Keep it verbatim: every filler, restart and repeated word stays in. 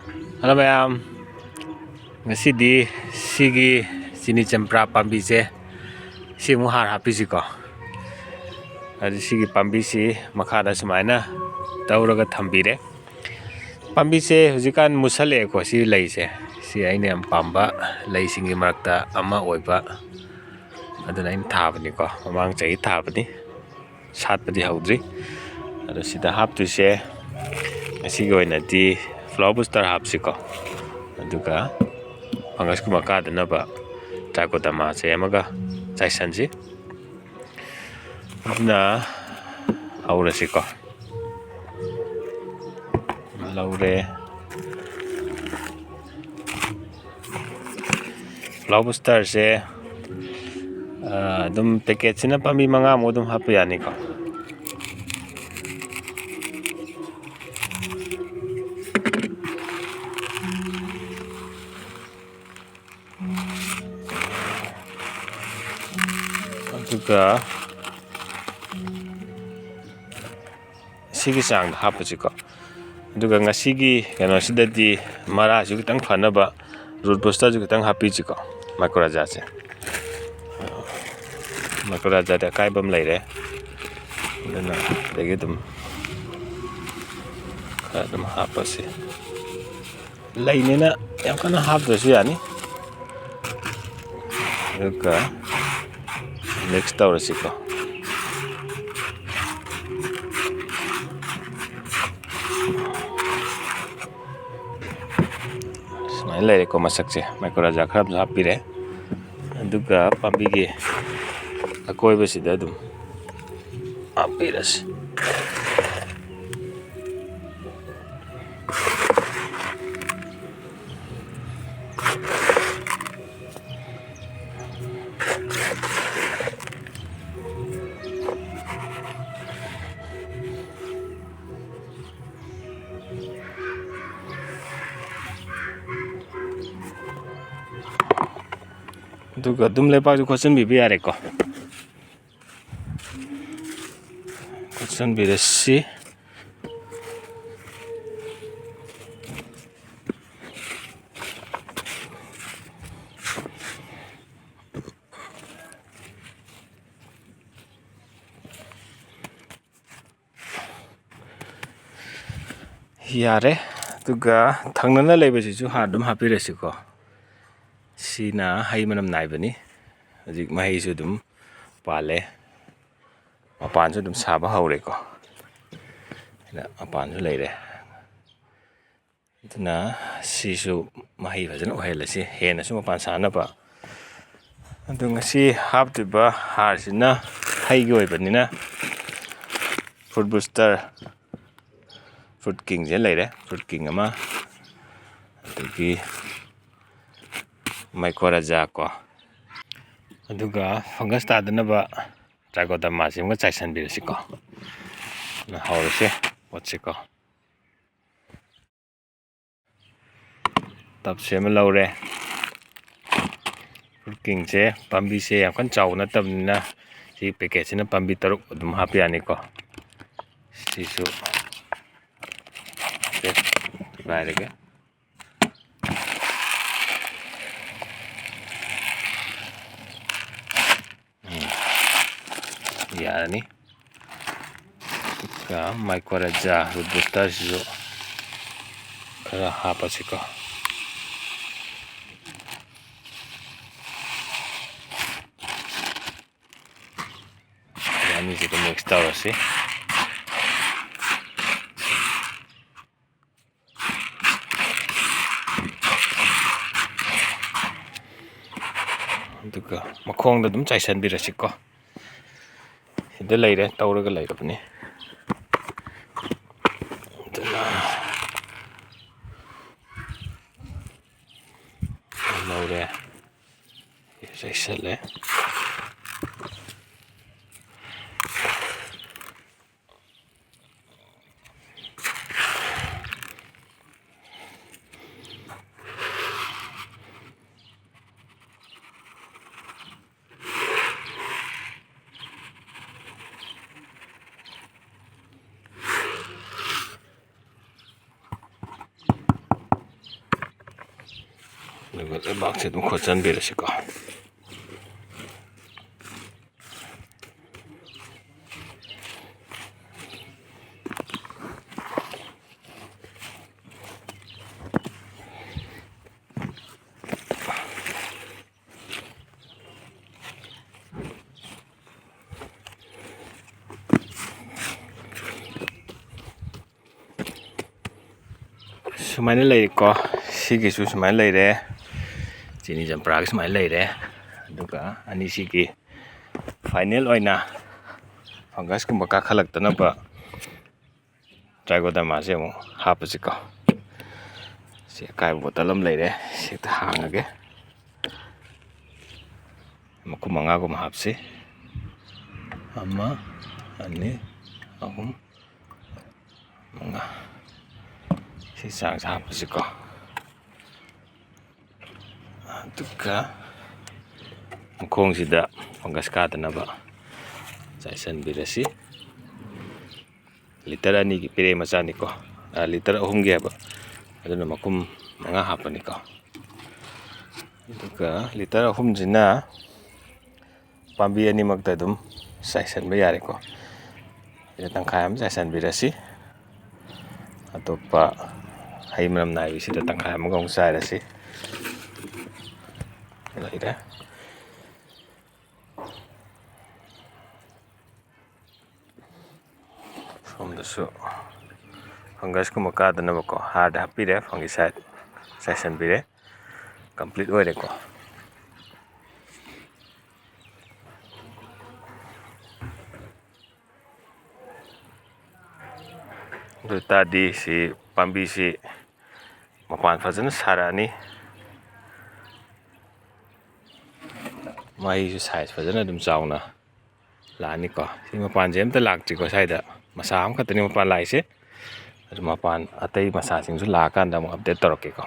Hello ꯃꯌꯥꯝ, ꯉꯁꯤꯗꯤ ꯁꯤꯒꯤ ꯆꯤꯅꯤ ꯆꯝꯄ꯭ꯔꯥ ꯄꯥꯝꯕꯤꯁꯦ ꯁꯤ ꯑꯃꯨꯛ ꯍꯥꯔ ꯍꯥꯞꯄꯤꯁꯤꯀꯣ꯫ ꯑꯗꯨ ꯁꯤꯒꯤ ꯄꯥꯝꯕꯤꯁꯤ ꯃꯈꯥꯗ ꯁꯨꯃꯥꯏꯅ ꯇꯧꯔꯒ ꯊꯝꯕꯤꯔꯦ꯫ ꯄꯥꯝꯕꯤꯁꯦ ꯍꯧꯖꯤꯛꯀꯥꯟ ꯃꯨꯠꯁꯜꯂꯛꯑꯦꯀꯣ꯫ ꯁꯤ ꯂꯩꯁꯦ, ꯁꯤ ꯑꯩꯅ ꯌꯥꯝ ꯄꯥꯝꯕ ꯂꯩꯁꯤꯡꯒꯤ ꯃꯔꯛꯇ ꯑꯃ ꯑꯣꯏꯕ, ꯑꯗꯨꯅ ꯑꯩꯅ ꯊꯥꯕꯅꯤꯀꯣ, ꯃꯃꯥꯡ ꯆꯍꯤ ꯊꯥꯕꯅꯤ꯫ ꯁꯥꯠꯄꯗꯤ ꯍꯧꯗ꯭ꯔꯤ꯫ ꯑꯗꯣ ꯁꯤꯗ ꯍꯥꯞꯇꯣꯏꯁꯦ ꯉꯁꯤꯒꯤ ꯑꯣꯏꯅꯗꯤ flower booster ꯍꯥꯞꯁꯤꯀꯣ, ꯑꯗꯨꯒ fungus ꯀꯨꯝꯕ ꯀꯥꯗꯅꯕ trichoderma ꯁꯦꯝꯃꯒ ꯆꯥꯏꯁꯟꯁꯤ꯫ ꯑꯗꯨꯅ ꯍꯧꯔꯁꯤꯀꯣ꯫ ꯂꯧꯔꯦ꯫ Flower booster ꯁꯦ, ꯑ, ꯑꯗꯨꯝ packet ꯁꯤꯅ ꯄꯥꯝꯕꯤ ꯃꯉꯥꯃꯨꯛ ꯑꯗꯨꯝ ꯍꯥꯞꯄ ꯌꯥꯅꯤꯀꯣ꯫ ꯑꯗꯨꯒ ꯁꯤꯒꯤ ꯆꯥꯡꯗ ꯍꯥꯞꯄꯁꯤꯀꯣ꯫ ꯑꯗꯨꯒ ꯉꯁꯤꯒꯤ ꯀꯩꯅꯣꯁꯤꯗꯗꯤ ꯃꯔꯥꯁꯨ ꯈꯤꯇꯪ ꯐꯅꯕ root booster ꯁꯨ ꯈꯤꯇꯪ ꯍꯥꯞꯄꯤꯁꯤꯀꯣ꯫ Mycorrhiza ꯁꯦ, mycorrhiza ꯗꯤ ꯑꯀꯥꯏꯕ ꯑꯃ ꯂꯩꯔꯦ, ꯑꯗꯨꯅ ꯑꯗꯒꯤ ꯑꯗꯨꯝ ꯈꯔ ꯑꯗꯨꯝ ꯍꯥꯞꯄꯁꯤ꯫ ꯂꯩꯅꯤꯅ ꯌꯥꯝ ꯀꯟꯅ ꯍꯥꯞꯇ꯭ꯔꯁꯨ ꯌꯥꯅꯤ꯫ ꯑꯗꯨꯒ mix ꯇꯧꯔꯁꯤꯀꯣ꯫ ꯁꯨꯃꯥꯏꯅ ꯂꯩꯔꯦꯀꯣ ꯃꯁꯛꯁꯦ꯫ Mycorrhiza ꯈꯔ ꯑꯃꯁꯨ ꯍꯥꯞꯄꯤꯔꯦ꯫ ꯑꯗꯨꯒ ꯄꯥꯝꯕꯤꯒꯤ ꯑꯀꯣꯏꯕꯁꯤꯗ ꯑꯗꯨꯝ ꯍꯥꯞꯄꯤꯔꯁꯤ꯫ ꯑꯗꯨꯒ ꯑꯗꯨꯝ ꯂꯩꯕꯥꯛꯁꯨ ꯈꯣꯠꯆꯤꯟꯕꯤꯕ ꯌꯥꯔꯦꯀꯣ꯫ ꯈꯣꯠꯆꯤꯟꯕꯤꯔꯁꯤ꯫ ꯌꯥꯔꯦ꯫ ꯑꯗꯨꯒ ꯊꯪꯅꯅ ꯂꯩꯕꯁꯤꯁꯨ ꯍꯥꯔ ꯑꯗꯨꯝ ꯍꯥꯞꯄꯤꯔꯁꯤꯀꯣ꯫ ꯁꯤꯅ ꯍꯩ ꯃꯅꯝ ꯅꯥꯏꯕꯅꯤ꯫ ꯍꯧꯖꯤꯛ ꯃꯍꯩꯁꯨ ꯑꯗꯨꯝ ꯄꯥꯜꯂꯦ꯫ ꯃꯄꯥꯟꯁꯨ ꯑꯗꯨꯝ ꯁꯥꯕ ꯍꯧꯔꯦꯀꯣ꯫ ꯁꯤꯗ ꯃꯄꯥꯟꯁꯨ ꯂꯩꯔꯦ꯫ ꯑꯗꯨꯅ ꯁꯤꯁꯨ ꯃꯍꯩ ꯐꯖꯅ ꯑꯣꯏꯍꯜꯂꯁꯤ, ꯍꯦꯟꯅꯁꯨ ꯃꯄꯥꯟ ꯁꯥꯅꯕ꯫ ꯑꯗꯨ ꯉꯁꯤ ꯍꯥꯞꯇꯣꯏꯕ ꯍꯥꯔꯁꯤꯅ ꯍꯩꯒꯤ ꯑꯣꯏꯕꯅꯤꯅ, ꯐ꯭ꯔꯨꯠ ꯕꯨꯁꯇꯔ, ꯐ꯭ꯔꯨꯠ ꯀꯤꯡꯁꯦ ꯂꯩꯔꯦ, ꯐ꯭ꯔꯨꯠ ꯀꯤꯡ ꯑꯃ, ꯑꯗꯒꯤ ꯃꯥꯏꯀꯣꯔꯥꯖꯥ ꯀꯣ, ꯑꯗꯨꯒ ꯐꯪꯒꯁ ꯇꯥꯗꯅꯕ ꯇ꯭ꯔꯥꯏꯀꯣꯗꯔꯃꯥꯁꯤ ꯑꯃꯒ ꯆꯥꯏꯁꯤꯟꯕꯤꯔꯁꯤꯀꯣ꯫ ꯑꯗꯨꯅ ꯍꯧꯔꯁꯦ ꯄꯣꯠꯁꯤꯀꯣ꯫ ꯇꯞꯁꯦ ꯑꯃ ꯂꯧꯔꯦ꯫ ꯐ꯭ꯔꯨꯠ ꯀꯤꯡꯁꯦ ꯄꯥꯝꯕꯤꯁꯦ ꯌꯥꯝ ꯀꯟꯅ ꯆꯥꯎꯕ ꯅꯠꯇꯕꯅꯤꯅ, ꯁꯤ ꯄꯦꯀꯦꯠꯁꯤꯅ ꯄꯥꯝꯕꯤ ꯇꯔꯨꯛ ꯑꯗꯨꯝ ꯍꯥꯞꯄ ꯌꯥꯅꯤꯀꯣ꯫ ꯁꯤꯁꯨ ꯍꯥꯏꯐꯦꯠ ꯊꯨꯒꯥꯏꯔꯒꯦ꯫ ꯎꯝ, ꯌꯥꯔꯅꯤ꯫ ꯑꯗꯨꯒ ꯃꯥꯏꯀꯣꯔꯥꯖꯥ ꯔꯨꯠ ꯕꯨꯁꯇꯔꯁꯤꯁꯨ ꯈꯔ ꯍꯥꯞꯄꯁꯤꯀꯣ꯫ ꯑꯅꯤꯁꯤꯗ ꯃꯤꯛꯁ ꯇꯧꯔꯁꯤ꯫ ꯑꯗꯨꯒ ꯃꯈꯣꯡꯗ ꯑꯗꯨꯝ ꯆꯥꯏꯁꯤꯟꯕꯤꯔꯁꯤꯀꯣ꯫ ꯁꯤꯗ ꯂꯩꯔꯦ, ꯇꯧꯔꯒ ꯂꯩꯔꯕꯅꯤ꯫ ꯑꯗꯨꯅ ꯂꯧꯔꯦ꯫ ꯆꯥꯏꯁꯜꯂꯦ꯫ ꯑꯗꯨꯒ ꯂꯩꯕꯥꯛꯁꯦ ꯑꯗꯨꯝ ꯈꯣꯠꯆꯟꯕꯤꯔꯁꯤꯀꯣ꯫ ꯁꯨꯃꯥꯏꯅ ꯂꯩꯔꯦꯀꯣ꯫ ꯁꯤꯒꯤꯁꯨ ꯁꯨꯃꯥꯏꯅ ꯂꯩꯔꯦ, ꯆꯤꯅꯤ ꯆꯝꯄ꯭ꯔꯥꯒꯤ ꯁꯨꯃꯥꯏꯅ ꯂꯩꯔꯦ꯫ ꯑꯗꯨꯒ ꯑꯅꯤꯁꯤꯒꯤ ꯐꯥꯏꯅꯦꯜ ꯑꯣꯏꯅ ꯐꯪꯒꯁꯀꯨꯝꯕ ꯀꯥꯈꯠꯂꯛꯇꯅꯕ ꯇ꯭ꯔꯥꯏꯀꯣꯗꯔꯃꯥꯁꯦ ꯑꯃꯨꯛ ꯍꯥꯞꯄꯁꯤꯀꯣ꯫ ꯁꯤ ꯑꯀꯥꯏꯕ ꯕꯣꯇꯜ ꯑꯃ ꯂꯩꯔꯦ, ꯁꯤ ꯍꯦꯛꯇ ꯍꯥꯡꯉꯒꯦ꯫ ꯃꯈꯨꯝ ꯃꯉꯥꯒꯨꯝꯕ ꯍꯥꯞꯁꯤ꯫ ꯑꯃ, ꯑꯅꯤ, ꯑꯍꯨꯝ, ꯃꯉꯥ꯫ ꯁꯤ ꯆꯥꯡꯁꯦ ꯍꯥꯞꯄꯁꯤꯀꯣ꯫ ꯑꯗꯨꯒ ꯃꯈꯣꯡꯁꯤꯗ ꯐꯪꯒꯁ ꯀꯥꯗꯅꯕ ꯆꯥꯏꯁꯤꯟꯕꯤꯔꯁꯤ꯫ ꯂꯤꯇꯔ ꯑꯅꯤꯒꯤ ꯄꯦꯔꯦ ꯃꯆꯥꯅꯤꯀꯣ, ꯑ, ꯂꯤꯇꯔ ꯑꯍꯨꯝꯒꯤ ꯍꯥꯏꯕ, ꯑꯗꯨꯅ ꯃꯈꯨꯝ ꯃꯉꯥ ꯍꯥꯞꯄꯅꯤꯀꯣ꯫ ꯑꯗꯨꯒ ꯂꯤꯇꯔ ꯑꯍꯨꯝꯁꯤꯅ ꯄꯥꯝꯕꯤ ꯑꯅꯤꯃꯛꯇ ꯑꯗꯨꯝ ꯆꯥꯏꯁꯤꯟꯕ ꯌꯥꯔꯦꯀꯣ꯫ ꯁꯤꯗ ꯇꯪꯈꯥꯏ ꯑꯃ ꯆꯥꯏꯁꯤꯟꯕꯤꯔꯁꯤ꯫ ꯑꯇꯣꯞꯄ ꯍꯩ ꯃꯅꯝ ꯅꯥꯏꯕꯁꯤꯗ ꯇꯪꯈꯥꯏ ꯑꯃꯒ ꯑꯃꯨꯛ ꯆꯥꯏꯔꯁꯤ꯫ ꯂꯩꯔꯦ꯫ ꯁꯣꯝꯗꯁꯨ ꯐꯪꯒꯁꯀꯨꯝꯕ ꯀꯥꯗꯅꯕꯀꯣ ꯍꯥꯔꯗꯤ ꯍꯥꯞꯄꯤꯔꯦ, ꯐꯪꯒꯤꯁꯥꯏꯠ ꯆꯥꯏꯁꯤꯟꯕꯤꯔꯦ꯫ ꯀꯝꯄ꯭ꯂꯤꯠ ꯑꯣꯏꯔꯦꯀꯣ꯫ ꯑꯗꯨ ꯑꯣꯏꯇꯥꯔꯗꯤ ꯁꯤ ꯄꯥꯝꯕꯤꯁꯤ ꯃꯄꯥꯟ ꯐꯖꯅ ꯁꯥꯔꯛꯑꯅꯤ꯫ ꯃꯍꯩꯁꯨ ꯁꯥꯏꯖ ꯐꯖꯅ ꯑꯗꯨꯝ ꯆꯥꯎꯅ ꯂꯥꯛꯑꯅꯤꯀꯣ꯫ ꯁꯤ ꯃꯄꯥꯟꯁꯦ ꯑꯝꯇ ꯂꯥꯛꯇ꯭ꯔꯤꯀꯣ ꯁ꯭ꯋꯥꯏꯗ꯫ ꯃꯁꯥ ꯑꯃꯈꯛꯇꯅꯤ ꯃꯄꯥꯟ ꯂꯥꯛꯏꯁꯦ꯫ ꯑꯗꯨ ꯃꯄꯥꯟ ꯑꯇꯩ ꯃꯁꯥꯁꯤꯡꯁꯨ ꯂꯥꯛꯑꯀꯥꯟꯗ ꯑꯃꯨꯛ ꯑꯞꯗꯦꯠ ꯇꯧꯔꯛꯀꯦꯀꯣ꯫